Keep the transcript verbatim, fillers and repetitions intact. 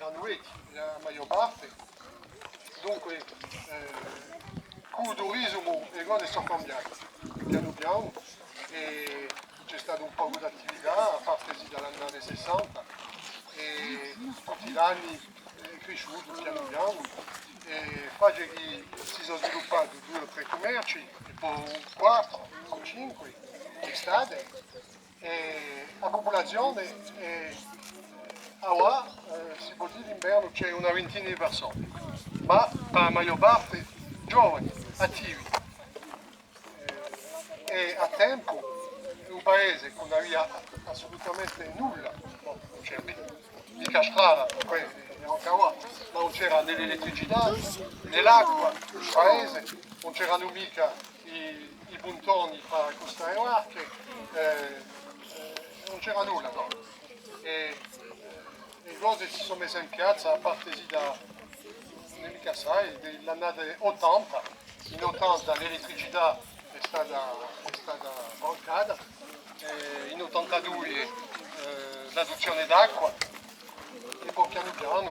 Eranu vechji, a maiò parte. Dunque, eh, cù u turisimu e cose sò cambiate. Pianu pianu, è ci hè statu un pocu d'attività, à partesi da l'annate sessanta, è tutti l'anni hè crisciutu pianu pianu, è face chì si sò sviluppati dui o trè cummerci, è po un quattru, o cinque, d'estate, è a pupulazione, eh, avà, eh, si pò dì, d'invernu ci hè una vintina di persone, ma per a maiò parte giovani, attivi. Eh, è à tempu, un paese chì ùn avia assolutamente nulla, nò, ùn c'era micca strada, poi, eh, ancu avà, ma ùn c'era nè l'elettricità, nè l'acqua, un paese, ùn c'eranu micca i, i puntoni per accustà e barche, eh, eh, ùn c'era nulla, nò? È, eh, e cose si sò messe in piazza à partesi da, ùn hè micca assai, di l'annate ottanta. In ottanta l'elettricità hè stata, hè stata brancata, è in ottantadui, eh, l'adduzione d'acqua, è po pianu pianu,